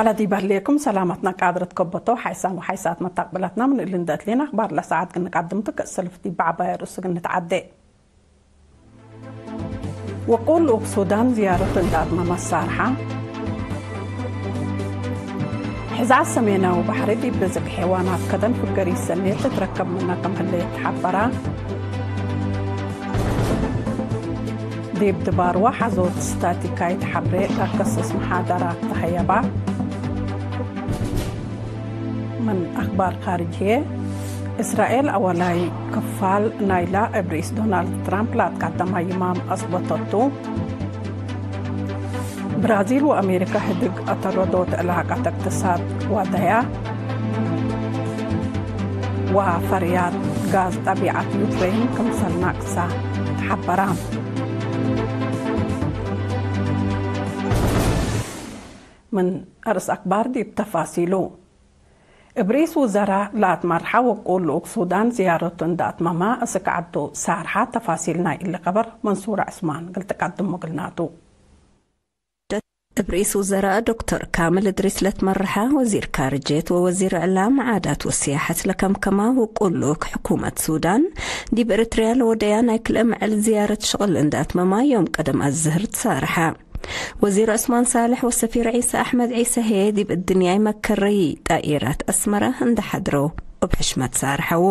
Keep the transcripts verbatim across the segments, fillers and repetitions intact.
አለ ዲብ ህሌኩም ሰላመትነ ቃድረት ከበቶ ሓይሳን ወሓይሳት መታቅብለትነ ምን እሊ እንደ እትሌን አክባር ለሰዓት ግንቃድምቱ ከእሰልፍ ዲብ በዐባየ ርእሱ ግንትዓዴ። ወቁል ልኡክ ሱዳን ዝያረቱ እንደ አትመመ ሳርሐ። ሕዛት ሰሜናዊ ባሕሪ ዲብ ርዝቅ ሔዋናት ከደን ፍገሪት ሰኔት ትትረከብ ምነ ክም ህሌት ተሐበረ። ዲብ ድባርወ ሐዞት ስታቲካይት ሐብሬ ለከስስ መሓደራት ተሀየባ። ምን አክባር ካርጅዬ፣ እስራኤል አወላይ ክፋል ናይላ እብ ርኢስ ዶናልድ ትራምፕ ለአትቀደመ ይማም አስበተቱ። ብራዚል ወአሜሪካ ህድግ አተረዶት ዕላቀት እቅትሳድ ዋደያ። ወፈርያት ጋዝ ጠቢዐት ዩክሬን ክምሰል ናቅሳ ተሐበራ። ምን አርእስ አክባር ዲብ ተፋሲሉ። እብ ርኢስ ውዘራእ ለአትመርሐ ወቁል ልኡክ ሱዳን ዝያረቱ እንደ አትመመ እስክ ዐዱ ሳርሐ። ተፋሲል ናይ እሊ ከበር መንሱር ዕስማን እግል ትቀድሙ እግልናቱ። እብ ርኢስ ውዘራእ ዶክተር ካምል እድሪስ ለትመርሐ ወዚር ካርጅየት ወወዚር እዕላም፣ ዓዳት ወስያሐት ለከምከመ ውቁል ልኡክ ሕኩመት ሱዳን፣ ዲብ ኤረትርያ ለወደያ ናይ ክልኤ መዐል ዝያረት ሽቅል እንደ አትመመ ዮም ቀደም አዝህር ትሳርሐ። ወዚር ዑስማን ሳልሕ ወሰፊር ዒሰ አሕመድ ዒሰ ህዬ ዲብ እድንያይ መከረዪ ጣኢራት አስመረ እንደ ሐድረው እብ ሕሽመት ሳርሐዉ።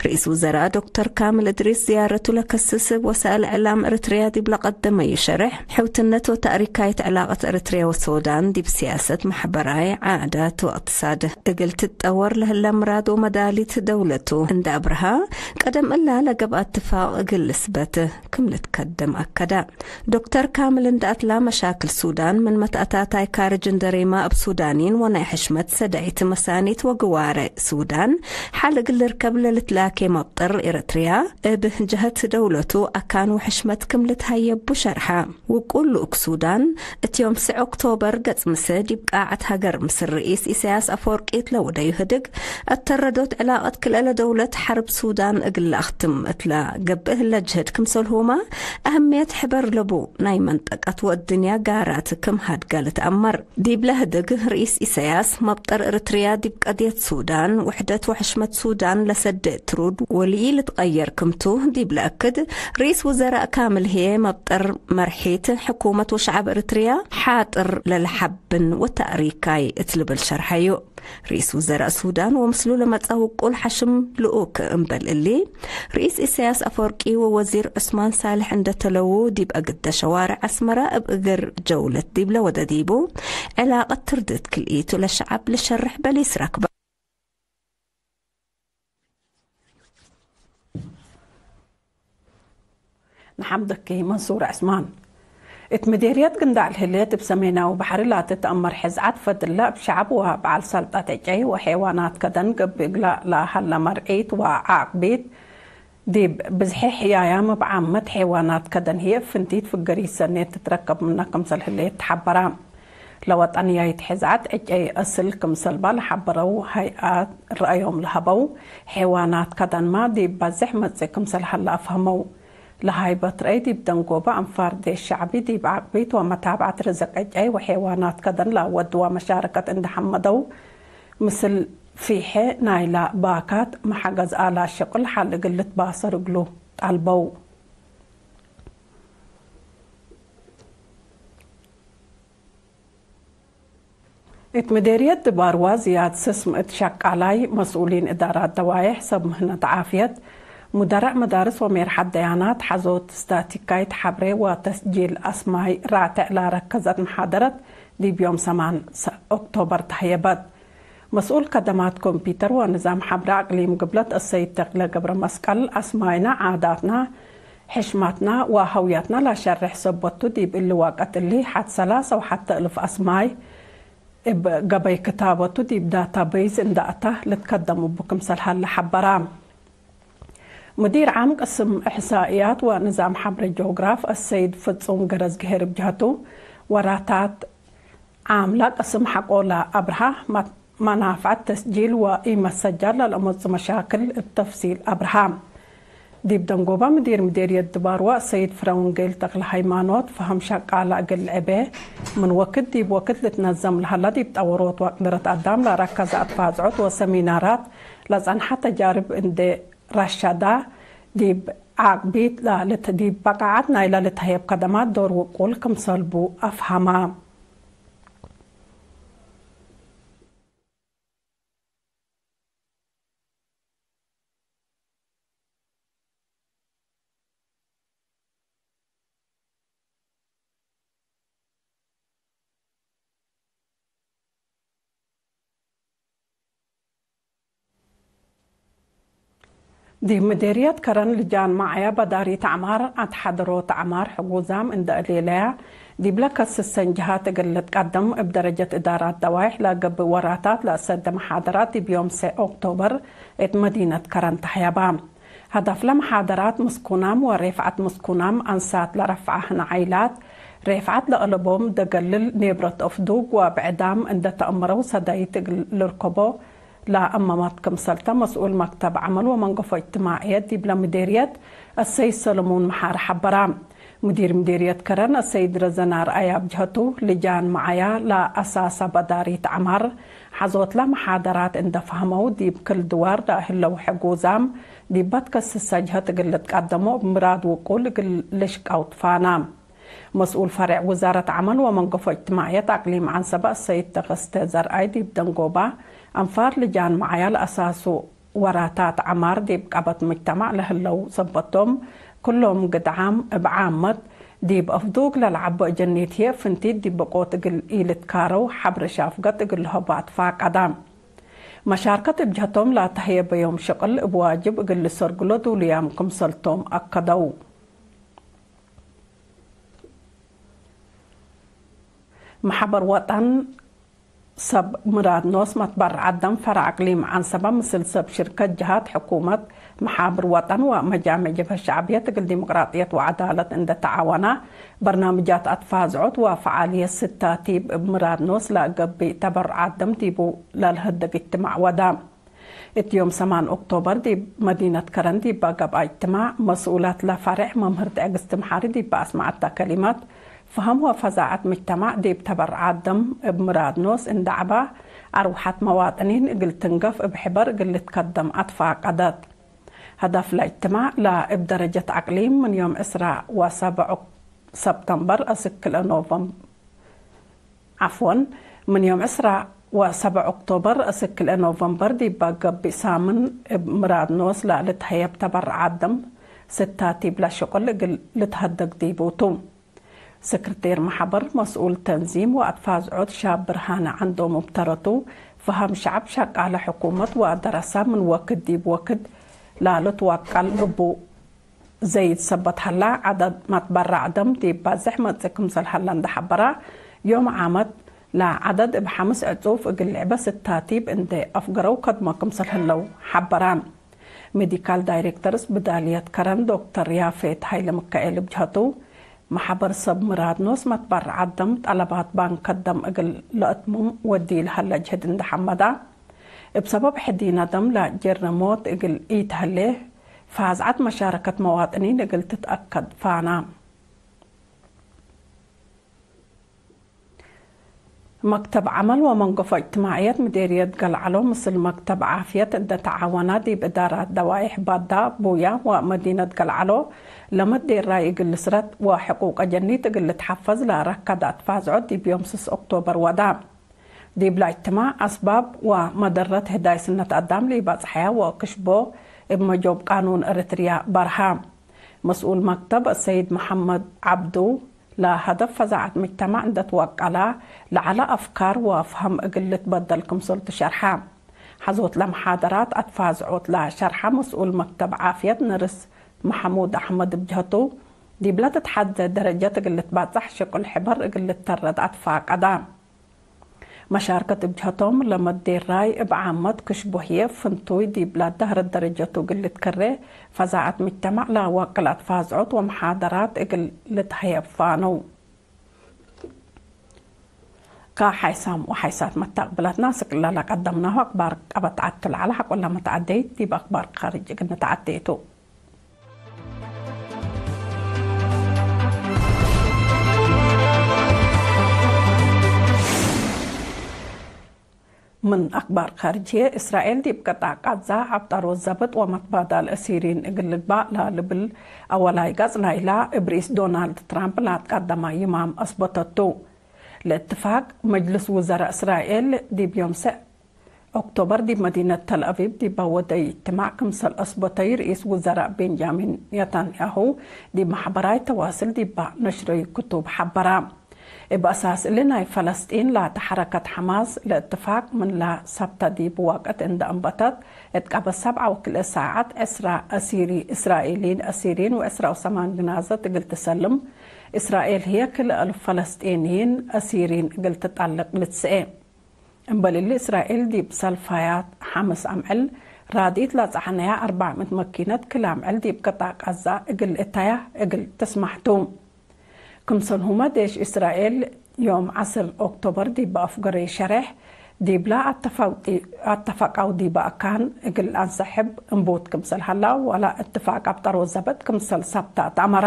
ርኢስ ውዘራእ ዶክተር ካምል እድሪስ ዝያረቱ ለከስስ እብ ወሳእል እዕላም ኤረትርያ ዲብ ለቀደመዩ ሸርሕ፣ ሕውትነት ወታእሪካይት ዕላቀት ኤረትርያ ወሱዳን ዲብ ስያሰት፣ መሕበራይ፣ ዓዳት ወእቅትሳድ እግል ትጠወር ለህለ ምራድ ወመዳሊት ደውለቱ እንደ አብርሃ፣ ቀደም እላ ለገብአ እትፋቅ እግል ልስበት ክም ልትከደም አከደ። ዶክተር ካምል እንደ አትላ መሻክል ሱዳን ምን መትአታታይ ካርጅ እንደ ሬማ እብ ሱዳኒን ወናይ ሕሽመት ሰዳይት መሳኒት ወግዋረ ሱዳን ሐል እግል ልርከብ ለልትላኬ መብጠር ኤረትርያ እብ ጀህት ደውለቱ አካን ወሕሽመት ክም ልትሀየቡ ሸርሐ። ውቁል ልኡክ ሱዳን እት ዮም ስዕ ኦክቶበር ገጽ ምሰ ዲብ ቃዐት ሀገር ምስል ርኢስ ኢሳያስ አፈወርቂ እት ለወደዩ ህድግ አተረዶት ዕላቀት ክልኤ ለደውለት ሐርብ ሱዳን እግል ለአክትም እት ለገብእ ህለ ጅህድ ክምሰልሁመ አህምየት ሕበር ለቡ ናይ መንጠቀት ወእድንያ ጋራት ክም ሀድገ ልትአመር። ዲብለ ህድግ ርኢስ ኢሳያስ መብጠር ኤረትርያ ዲብ ቀድየት ሱዳን፣ ውሕደት ወሕሽመት ሱዳን ለሰዴ እትሩድ ወልኢልትቀየር ክምቱ ዲብ ለአክድ፣ ርኢስ ውዘራእ ካምል ህዬ መብጠር መርሒት ሕኩመት ወሸዐብ ኤረትርያ ሓጥር ለለሐብን ወታእሪካይ እት ልብል ሸርሐዩ። ርኢስ ውዘራእ ሱዳን ወምስሉ ለመጽአ ውቁል ሐሽም ልኡክ እምበል እሊ፣ ርኢስ ኢሳያስ አፈወርቂ ወወዚር ዑስማን ሳልሕ እንደ ተለው፣ ዲብ አግደ ሸዋርዕ አስመረ እብ እግር ጀውለት ዲብለ ወደ ዲቡ ዕላቀት ትርድት ክልኢቱ ለሸዐብ ልሸርሕ በሊስ ረክበ። ነሐምደኪ መንሱር ዕስማን። እት ምዴርየት ግንዳዕ ለህሌት እብ ሰሜናዊ ባሕሪ ላትትአመር ሕዝዓት ፈድለ እብ ሸዐብ ወበዐል ሰልጠት ዕጨይ ወሔዋናት ከደን ገብእ እግላ ለሀለ መርዒት ወዐቅቢት ዲብ ብዝሒ ሕያያም እብ ዓመት ሔዋናት ከደን ህዬ እብ ፍንቲት ፍገሪት ሰኔት ትትረከብ ምነ ክምሰል ህሌት ተሐበረ። ለወጠንያይት ሕዝዓት ዕጨይ አስል ክምሰልባ ለሐበረው ሀይአት ረአዮም ለሀበው ሔዋናት ከደንመ ዲብ በዝሕ መጽእ ክምሰል ሀለ አፍሀመው። ለሀይበት ረአይ ዲብ ደንጎበ አንፋር ዴሽ ሸዕቢ ዲብ ዐቅቢት ወመታብዐት ርዝቅ ዕጨይ ወሔዋናት ከደን ለአወድዋ መሻረከት እንዴ ሐመደው፣ ምስል ፊሐ ናይላ ባካት መሐገዝ አላ ሽቅል ሐል እግል ልትባሰር እግሉ ጠልበው። እት ምዴርየት ድባርዋ ዝያድ ስስም እት ሸቃላይ መስኡሊን እዳራት ደዋዬሕ ሰብ ምህነት ዓፍየት፣ ሙደረዕ መዳርስ ወሜርሐት ደያናት ሐዞት ስታቲካይት ሐብሬ ወተስጂል አስማይ ራትዕ ላረከዘት መሓደረት ዲብ ዮም ሰማን ኦክቶበር ተህየበት። መስኡል ከደማት ኮምፒተር ወንዛም ሐብሬ አቅሊም ግብለት እሰይድ ተክለ ገብረመስቀል፣ አስማይና ዓዳትና ሕሽመትና ወሀውየትና ለአሸርሕ ሰበት ቱ፣ ዲብ እሊ ወቅት እሊ ሐድ ሰላሰ ወሐተ እልፍ አስማይ እብ ገበይ ክታበቱ ዲብ ዳታበይዝ እንደ አታ ልትከደም እቡ ክምሰል ሀለ ሐበራ። ሙዲር ዓም ቅስም እሕሳእያት ወንዛም ሐብረ ጂኦግራፍ አሰይድ ፍጹም ገረዝግሄር እብ ጀሀቱ፣ ወራታት ዓምላ ቅስም ሐቆለ አብርሃ፣ መ-፣ መናፍዐት ተስጂል ወኢመሰጃል ለለአመጹ መሻክል እብ ተፍሲል አብርሃ። ዲብ ደንጎባ ምዲር ምዴርየት ድባርዋ ሰይድ ፍረወንጌል ተክለሃይማኖት፣ ፈሀም ሸቃለ እግል ልዕቤ ምን ወክድ ዲብ ወክድ ልትነዘም ለሀላ ዲብ ጠወሮት ወቅድረት አዳም ለረከዘ አትፋዝዖት ወሰሚናራት ለጸንሐ ተጃርብ እንዴ ረሸዳ፣ ዲብ ዓቅቢት ዲብ በቃዓት ናይለ ልትሀየብ ከደማት ዶር ውቁል ክምሰልቡ አፍሀማ። ዲብ ምዴርየት ከረን ልጃን መዓያ በዳሪት ዐማር አትሓደሮት ዐማር ሕጉዛም እንደ እሌለያ፣ ዲብለ ከስሰን ጀሃት እግል ልትቀደም እብ ደረጀት እዳራት ደዋይሕ ለገብእ ወራታት ለአሰደ መሓደራት ዲብ ዮም ሰዕ ኦክቶበር እት መዲነት ከረን ተሕያባ። ሀዳፍ ለመሓደራት ምስኩናም ወሬፍዓት ምስኩናም አንሳት ለረፍዓ ህነ ዓይላት፣ ሬፍዓት ለአለቦም ደገልል ኔብረት አፍዱግ ወብዕዳም እንደ ተአምረው ሰዳይት እግል ልርከቦ ለአመመት ክምሰልተ መስኡል መክተብ ዐመል ወመንገፎ እጅትማዕየት ዲብለ ምዴርየት አሰይድ ሰለሙን መሓር ሐበራ። ሙዲር ምዴርየት ከረን አሰይድ ረዘን አርአያ ብጅሀቱ፣ ልጃን መዓያ ለአሳሰ በዳሪት ዐማር ሐዞትለ መሓደራት እንደ ፈሀመው፣ ዲብ ክል ድዋር ለህለው ሕጉዛም ዲብ በትከስሰ ጀሀት እግል ልትቀደሞ እብ ምራድ ውቁል እግል ልሽቀው ትፋና። መስኡል ፈሬዕ ውዛረት ዐመል ወመንገፎ እጅትማዕየት አቅሊም ዐንሰበ አሰይድ ተከስተ ዘርአይ ዲብ ደንጎባ፣ አንፋር ልጃን መዓያ ለአሳሱ ወራታት ዐማር ዲብ ቀበት ሙጅተማዕ ለህለው ሰበቶም፣ ክሎም ግድዓም እብ ዓመት ዲብ አፍዱግ ለለዐቦ እጀኒት ህዬ፣ ፍንቲት ዲብ ብቆት እግል ኢልትካረው ሐብር ሻፍገት እግል ለሀቡ አትፋቀዳ። መሻርከት እብ ጀህቶም ላተሀየበዮም ሽቅል እብ ዋጅብ እግል ልሰርግሎ ዱሉያም ክምሰልቶም አከደው። መሐበር ወጠን ሰብ ምራድ ኖስ መትበረዕ አደም ፈረዕ አቅሊም ዐንሰበ ምስል ሰብ ሽርከት ጀሃት ሕኩመት፣ መሓብር ወጠን ወመጃምዕ ጀብሀት ሸዕብየት እግል ዲሞቅራጥየት ወዐዳለት እንደ ተዓወና፣ በርናምጃት አትፋዝዖት ወፈዓልየት ስታቲብ እብ ምራድ ኖስ ለገብእ ተበሩዓት ደም ዲቡ ለልህድግ እጅትማዕ ወዳ። እት ዮም ሰማን ኦክቶበር ዲብ መዲነት ከረን ዲብ ገብአ እጅትማዕ፣ መስኡላት ለፈሬዕ መምህር ትዕግስት መሓሪ ዲብ አስመዐታ ከሊመት፣ ፈሀም ወፈዛዐት ምጅተማዕ ዲብ ተበርዓት ደም እብ ምራድ ኖስ እንደ ዐባ፣ አርወሐት መዋጥኒን እግል ትንገፍ እብ ሕበር እግል ልትከደም አትፋቀደት። ሀዳፍ ለእጅትማዕ ለእብ ደረጀት አቅሊም ምን ዮም ዕስራ ወሰብዕ ሰብተምበር አስክለ ኖቨም-፣ ዐፍወን፣ ምን ዮም ዕስራ ወሰብዕ ኦክቶበር አስክለ ኖቨምበር ዲብ ገብእ ሳምን እብ ምራድ ኖስ ለልትሀየብ ተበርዓት ደም ስታቲብ ለሽቅል እግል ልትሀደግ ዲቡ ቱ። ሰክርቴር መሐበር መስኡል ተንዚም ወአትፋዝዖት ሻብ ብርሃነ ዐንዶም እብ ተረቱ፣ ፈሀም ሸዐብ ሸቃለ ሕኩመት ወደረሰ ምን ወክድ ዲብ ወክድ ላልትወቀል እቡ ዘይድ ሰበት ሀላ፣ ዐደድ መትበረዕ ደም ዲብ ባዝሕ መጽእ ክምሰል ሀለ እንደ ሐበራ፣ ዮም ዓመት ለዐደድ እብ ሐምስ ዕጹፍ እግል ልዕበ ስታቲብ እንደ አፍገረው ከድሞ ክምሰል ህለው ሐበራ። ሜዲካል ዳይሬክተር ስብዳልየት ከረን ዶክተር ያፌት ሀይለሚካኤል እብ ጀሀቱ፣ መሐበር ሰብ ምራድ ኖስ መትበረዓት ደም ጠለባት ባንከት ደም እግል ለአትምም ወዲ ለሀለ ጅህድ እንደ ሐመዳ፣ እብ ሰበብ ሕዲነ ደም ለጀረ ሞት እግል ኢተህሌ፣ ፋዝዐት መሻረከት መዋጥኒን እግል ትትአከድ ፋና። መክተብ ዐመል ወመንገፎ እጅትማዕየት ምዴርየት ገልዐሎ፣ ምስል መክተብ ዓፍየት እንደ ተዓወና፣ ዲብ እዳራት ደዋይሕ ባዳ፣ ቡያ ወመዲነት ገልዐሎ፣ ለመዴራይ እግል ልስረት ወሕቁቀ ጀኒት እግል ልትሐፈዝ ለረከደ አትፋዝዖት ዲብ ዮም ስስ ኦክቶበር ወዳ። ዲብለ እጅትማዕ፣ አስባብ ወመደረት ህዳይ ስነት አዳም ለኢበጽሐያ ወክሽቦ እብ መጆብ ቃኑን ኤረትርያ በርሃ። መስኡል መክተብ አሰይድ መሐመድ ዐብዱ፣ ለሀደፍ ፈዛዐት ምጅተማዕ እንደ ትወቀላ፣ ለዐለ አፍካር ወአፍሀም እግል ልትበደል ክምሰል ቱ ሸርሐ። ሐዞት ለመሓደራት አትፋዝዖት ለሸርሐ መስኡል መክተብ ዓፍየት ነርስ መሐሙድ አሕመድ እብ ጀህቱ፣ ዲብለ ትትሐዜ ደረጀት እግል ልትባጻሕ ሽቅል ሕበር እግል ልትተረድ አትፋቀዳ። መሻርከት እብ ጀህቶም፣ ለመዴራይ እብ ዓመት ክሽቦ ህዬ ፍንቱይ ዲብለ ደህረት ደረጀቱ እግል ልትከሬ፣ ፈዛዐት ምጅተማዕ ለወቅል አትፋዝዖት ወመሓደራት እግል ልትሀየብ ፋነው። ከሓይሳም ወሓይሳት መታቅብለትና፣ ስቅለ ለቀደምናሁ አክባር ቀበት ዐቱ ለዐለ ሐቆ ለመተዐደይት ዲብ አክባር ካርጅ እግል ንተዐደይ ቱ። ምን አክባር ካርጅየ፣ እስራኤል ዲብ ቅጣዕ ቃዛ ዐብጠሮ ዘብጥ ወመትባዳል አሲሪን እግል ልግባእ ለልብል አወላይ ገጽ ናይላ እብ ርኢስ ዶናልድ ትራምፕ ለአትቀደመ ይማም አስበተቱ። ለእትፋቅ፣ መጅልስ ውዘራእ እስራኤል ዲብ ዮም ሰዕ ኦክቶበር ዲብ መዲነት ተልአቪቭ ዲበ ወደይ እጅትማዕ ክምሰል አስበተዩ ርኢስ ውዘራእ ቤንጃሚን ኔታንያሁ ዲብ መሕበራይ ተዋስል ዲበ ነሽረዩ ክቱብ ሐበረ። እብ አሳስ እሊ ናይ ፈለስጢን ላተ ሐረከት ሐማስ ለእትፋቅ ምንላ ሰብተ ዲብ ወቅት እንደ አንበተት እት ቀበት ሰብዓ ወክልኤ ሳዐት ዕስራ አሲሪ እስራኤሊን አሲሪን ወዕስራ ወሰማን ግናዘት እግል ትሰልም፣ እስራኤል ህዬ ክልኤ አልፍ ፈለስጢንይን አሲሪን እግል ትጠልቅ ልትስኤ። እምበል እሊ እስራኤል ዲብ ሰልፋያት ሐምስ አምዕል ራድኢት ለጸዐነያ አርበዕ ምእት መኪነት ክል አምዕል ዲብ ቅጣዕ ቃዛ እግል እተያ እግል ትስማሕ ቱ። ክምሰልሁመ ዴሽ እስራኤል ዮም ዐስር ኦክቶበር ዲብ አፍገረይ ሸሬሕ ዲብላ አተፋውጢ-፣ አተፋቃው ዲበ አካን እግል አንሰሕብ እንቡት ክምሰል ሀላ ወላ እትፋቅ አብጠሮ ዘብጥ ክምሰል ሰብተ ተአመራ።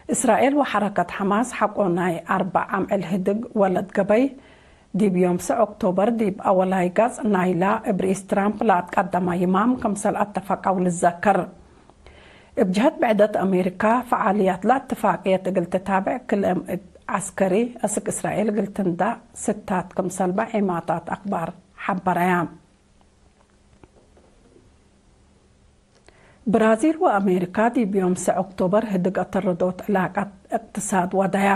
እስራኤል ወሐረከት ሐማስ ሐቆ ናይ አርበዕ አምዕል ህድግ ወለት ገበይ ዲብ ዮም ሰዕ ኦክቶበር ዲብ አወላይ ገጽ ናይላ እብ ርኢስ ትራምፕ ለአትቀደመ ይማም ክምሰል አተፈቀው ልዘከር። እብ ጀህት ብዕደት አሜሪካ፣ ፈዓልያት ለእትፋቅየት እግል ትታብዕ ክልኤ ምእት ዐስከሪ አስክ እስራኤል እግል ትንዳእ ስታት ክምሰልበ ዔማታት አክባር ሐበረያ። ብራዚል ወአሜሪካ ዲብ ዮም ሰዕ ኦክቶበር ህድግ አተረዶት ዕላቀት እቅትሳድ ወደያ።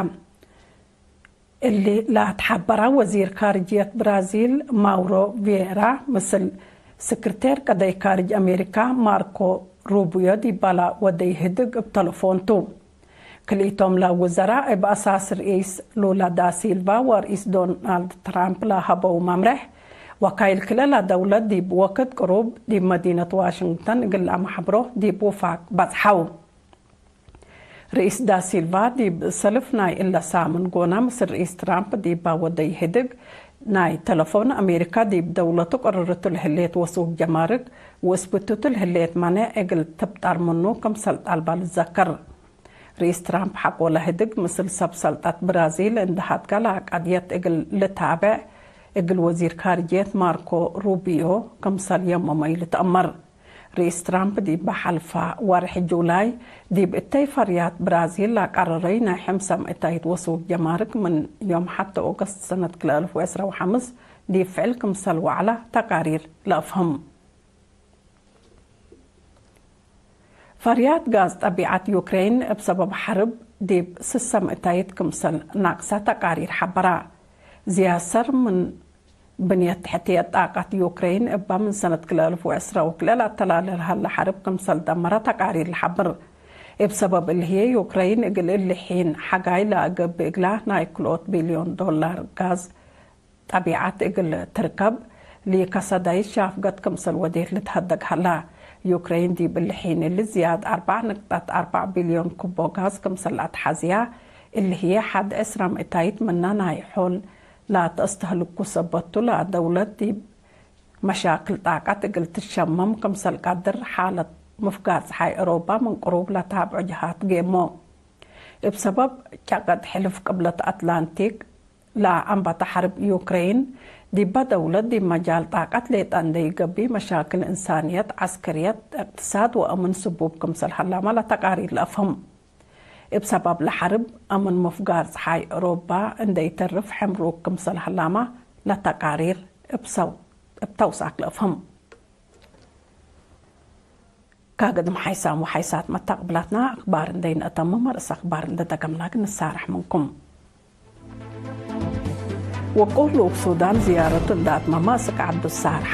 እሊ ለአትሐበረ ወዚር ካርጅየት ብራዚል ማውሮ ቪዬራ ምስል ስክርቴር ቀደይ ካርጅ አሜሪካ ማርኮ ሩብዮ ዲባላ ወደይ ህድግ እብ ተለፎን ቱ። ክልኢቶም ለውዘራእ እብ አሳስ ርኢስ ሉላ ዳሲልቫ ወርኢስ ዶናልድ ትራምፕ ለሀበው መምሬሕ፣ ወካይል ክልኤ ለደውለት ዲብ ወክድ ቅሩብ ዲብ መዲነት ዋሽንግተን እግል ለአመሐብሮ ዲብ ውፋቅ በጽሐው። ርኢስ ዳሲልቫ ዲብ ሰልፍ ናይ እለ ሳምን ጎነ ምስል ርኢስ ትራምፕ ዲባ ወደይ ህድግ ናይ ተለፎን አሜሪካ ዲብ ደውለቱ ቅርርቱ ለህሌት ወሱግ ጀማርክ ወእስብትቱ ለህሌት ማኔዕ እግል ትብጠር ምኑ ክምሰል ጣልባ ልዘከር። ርኢስ ትራምፕ ሐቆለ ህድግ ምስል ሰብ ሰልጠት ብራዚል እንደ ሀድጋ ለአቃድየት እግል ልታብዕ እግል ወዚር ካርጅየት ማርኮ ሩቢዮ ክምሰል የመመዩ ልትአመር። ርኢስ ትራምፕ ዲብ ሐልፋ ወርሕ ጁላይ ዲብ እተይ ፈርያት ብራዚል ለአቀረረዩ ናይ ሕምሰ ምእታይት ወሱግ ጀማርክ ምን ዮም ሐቴ ኦገስት ሰነት ክልኤ አልፍ ወዕስራ ወሐምስ ዲብ ፍዕል ክምሰል ወዐለ ተቃሪር ለአፍህም። ፈርያት ጋዝ ጠቢዐት ዩክሬን እብ ሰበብ ሐርብ ዲብ ስሰ ምእታይት ክምሰል ናቅሰ ተቃሪር ሐበራ። ዝያድ ሰር ምን ብንየት ተሕትየት ጣቀት ዩክሬን እባ ምን ሰነት ክልኤ አልፍ ወዕስራ ወክልኤ ለአተላሌ ለሀለ ሐርብ ክምሰል ደመረ ተቃሪር ለሐብር። እብ ሰበብ እሊ ህዬ ዩክሬን እግል እሊ ሒን ሐጋይ ለአገብእ እግላ ናይ ክልኦት ቢልዮን ዶላር ጋዝ ጠቢዐት እግል ትርከብ፣ ሊከሰዳይት ሻፍገት ክምሰል ወዴት ልትሀደግ ሀላ። ዩክሬን ዲብ እሊ ሒን እሊ ዝያድ አርበዕ ንቅጠት አርበዕ ቢልዮን ኩቦ ጋዝ ክምሰል ለአትሐዝያ፣ እሊ ህዬ ሐድ ዕስራ ምእታይት ምነ ናይ ሖል ለአተአስተህልኩ ሰበት ቱ። ለደውለት ዲብ መሻክል ጣቀት እግል ትሸመም ክምሰል ቀድር፣ ሓለት ምፍጋር ጸሓይ አውሮፓ ምን ቅሩብ ለታብዖ ጀሃት ጌሞ። እብ ሰበብ ጨቀጥ ሕልፍ ቅብለት አትላንቲክ፣ ለአንበተ ሐርብ ዩክሬን፣ ዲበ ደውለት ዲብ መጃል ጣቀት ሌጠ እንዴ ኢገብእ፣ መሻክል እንሳንየት፣ ዐስክርየት፣ እቅትሳድ ወአምን ስቡብ ክምሰል ሀላመ ለተቃሪር ለአፍህም። እብ ሰበብ ለሐርብ፣ አምን ምፍጋር ጸሓይ አውሮፓ እንዴ ኢተርፍ ሕምሩክ ክምሰል ሀላመ ለተቃሪር እብ ሰው-፣ እብ ተውሳክ ለአፍህም። ካግድም ሓይሳም ወሓይሳት መታቅብላትና አክባር እንዴ ነአተምም፣ ርእስ አክባር እንዴ ደገምና ግን ንሳረሕ ምንኩም። ወቁር ልኡክ ሱዳን ዝያረቱ እንዴ አትመመ፣ እስክ ዐዱ ሳርሐ።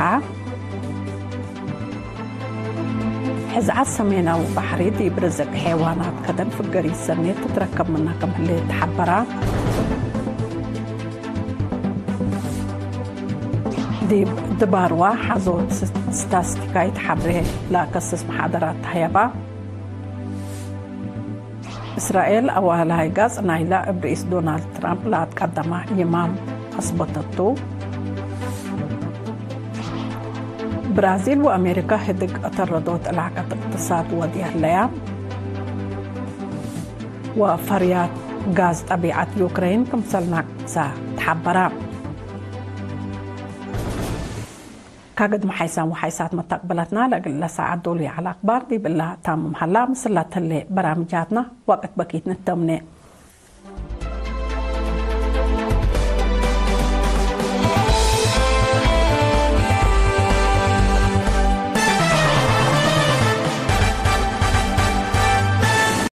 ሕዝዓት ሰሜናዊ ባሕሪ ዲብ ርዝቅ ሔዋናት ከደን ፍገሪት ሰኔት ትትረከብ ምነ ክም ህሌት ተሐበራ። ዲብ ድባርዋ ሐዞት ስታስቲካይት ሐብሬ ለአከስስ መሓደራት ተሀየባ። እስራኤል አዋላይ ጋጽ ናይላ እብ ርኢስ ዶናልድ ትራምፕ ለአትቀደመ ይማም አስበተቱ። ብራዚል ወአሜሪካ ህድግ አተረዶት ዕላቀት እቅትሳድ ወድየ ህለያ። ወፈርያት ጋዝ ጠቢዐት ዩክሬን ክምሰል ናቅሰ ተሐበረ። ካግድ መሓይሳን ወሓይሳት መታቅበላትና ለእግል ለሳዐት ዶሉይ ዐለ አክባር ዲብ እላ ታምም ሀላ። ምስላ ተሌ በራምጃትና ወቅት በኪት ንተምኔ።